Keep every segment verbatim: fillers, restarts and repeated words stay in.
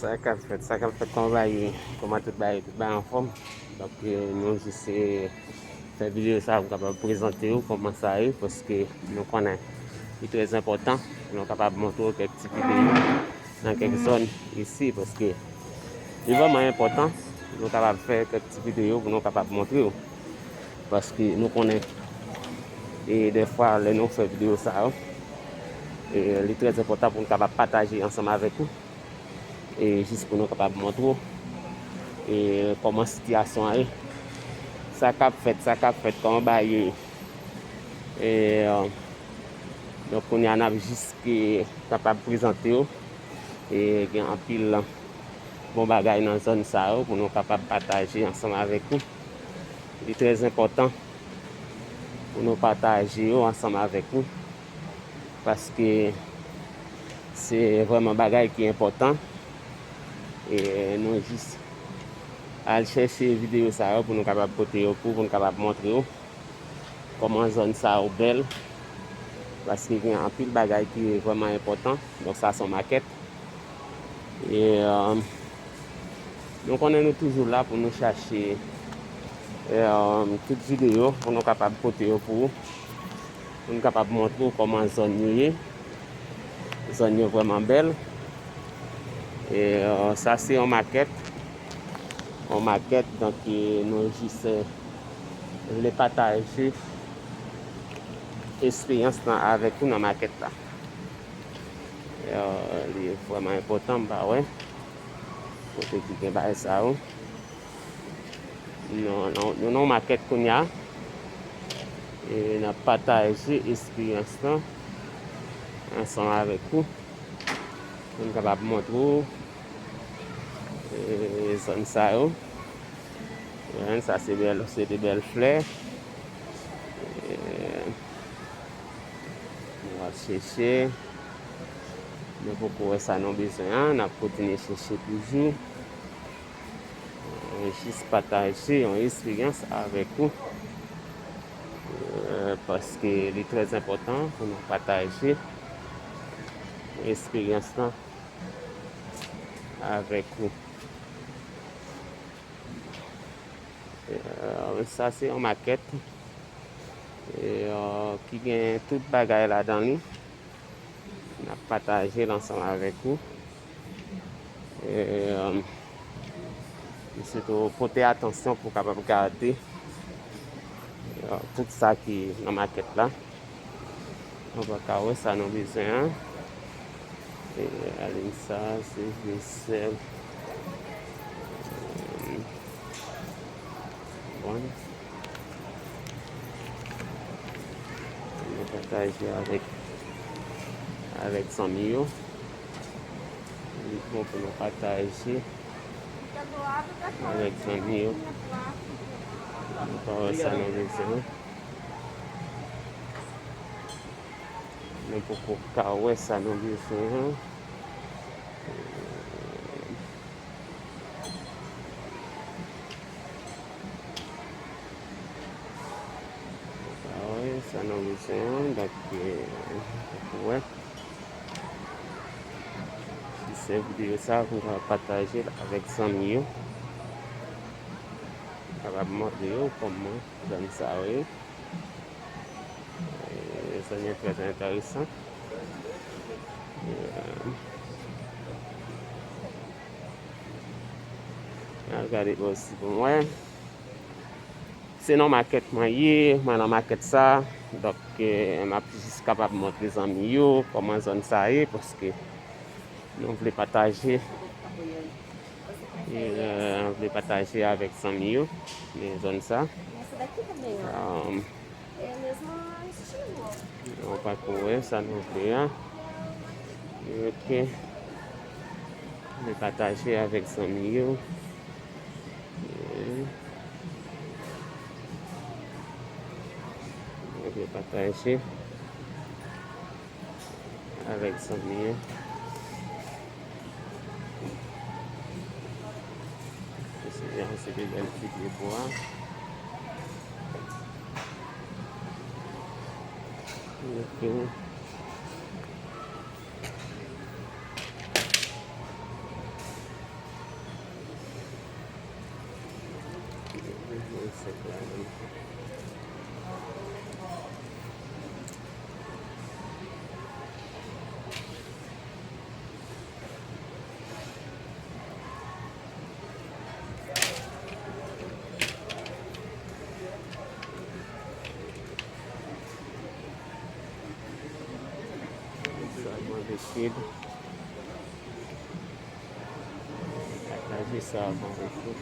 Sa k ap fèt, sa k ap fèt, kòman bagay ye? Kòman tout bagay, tout bagay anfòm? Donk, eh, nou jis, eh, fè videyo sa pou kapab prezante yo kòman sa ye, paske nou konnen li trè enpòtan pou nou kapab montre w kèk ti videyo nan kèk zòn isi, paske li vrèman enpòtan pou nou kapab fè kèk ti videyo pou nou kapab montre w. Paske nou konnen, e dèfwa, lè nou fè videyo sa yo, e li trè enpòtan pou nou kapab pataje ansanm avèk ou, e jis pou nou kapab montre w, e kòman sitiyasyon an ye, sa k ap fèt, sa k ap fèt, kòman bagay yo ye. E, donk, kounye a, n ap jis ke kapab prezante w. E gen anpil bon bagay nan zòn sa yo pou nou kapab pataje ansanm avèk ou. Li trè enpòtan pou nou pataje yo ansanm avèk ou, paske se vrèman bagay ki enpòtan. E nou jis al chèche videyo sa yo pou nou kapab pote yo pou, pou nou kapab montre w kòman zòn sa yo bèl, paske gen anpil bagay ki vrèman enpòtan. Donk, sa se yon makèt. E, euh, nou konnen nou toujou la pou nou chache, euh, tout videyo pou nou kapab pote yo pou ou, pou nou kapab montre w kòman zòn yo ye. Zòn yo vrèman bèl. E, euh, sa se yon makèt. Yon makèt, donk, e nou jis, euh, vle pataje esperyans lan avèk ou nan makèt la. E, euh, li vrèman enpòtan, m pa wè kote ki gen bagay sa yo. Nou, nou, nou nan makèt kounye a. E n ap pataje esperyans lan ansanm avèk ou. Pou n kapab montre w, e, zòn sa yo. Wi, sa se bèl, se de bèl flè. E, nou ap chèche. Nou poko wè sa nou bezwen an, n ap kontinye chèche toujou. Jis pataje yon esperyans avèk ou, euh, paske li trè enpòtan pou nou pataje esperyans lan avèk ou. Euh, sa se yon makèt, euh, ki gen tout bagay ladan li. N ap pataje l ansanm avèk ou. E, euh, m swete w pote atansyon pou w kapab gade, euh, tout sa ki nan makèt la. Nou pa ka wè sa nou bezwen an. E, alin sa, se vesèl. Euh, bon. Nou pataje avèk, avèk zanmi yo. Li bon pou nou pataje avèk zanmi yo. Nou pa wè sa nou bezwen. Nou poko ka wè sa nou bezwen an. Sa wè, sa nou bezwen an, donk, euh, ou wè. Si se videyo sa, pou nou pataje l avèk zanmi yo. Kapab montre yo kòman zòn sa yo ye. E, zòn yo trè enteresan. E, al gade bò si pou mwen. Se nan makèt mwen ye, mwen nan makèt sa. Donk, eh, m ap jis kapab montre zanmi yo kòman zòn sa ye, paske nou vle pataje. E, euh, nou vle pataje avèk zanmi yo, men zòn sa. Um, nou pa ko wè sa nou vle a. Ok. Nou pataje avèk zanmi yo. Ok, pataje avèk zanmi yo. Se yon, se de bèl ti pye bwa. Ok. Sa mande kèd. Pataje sa avan ou fout.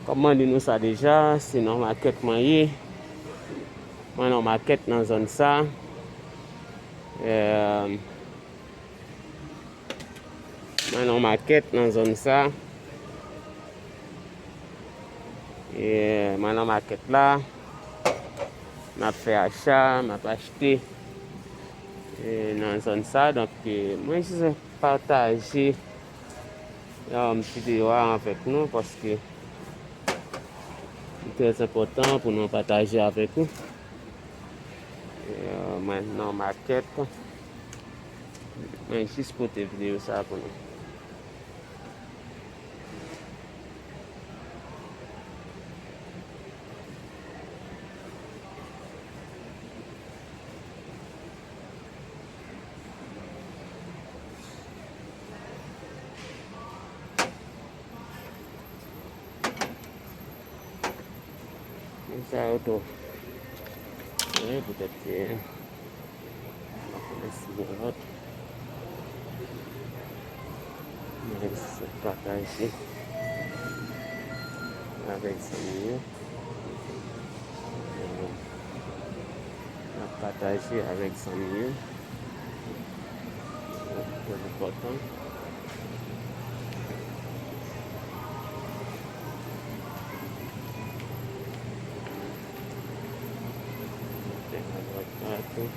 Kòm mwen di nou sa deja, se nan makèt mwen ye. Mwen nan makèt nan zòn sa. Mwen nan makèt nan zòn sa. Mwen nan makèt la. M ap fè acha, m ap achte nan zòn sa. Donk, mwen jis pataje yon ti videyo a avèk nou paske li trè enpòtan pou nou pataje avèk nou. Mwen nan makèt. Mwen jis pote videyo sa pou nou. Men sa yo tou. Wi, poutèt ke m ap fè yon lòt. Men se pataje avèk zanmi yo. M ap pataje avèk zanmi yo. Trè enpòtan. Mete adwat la tou.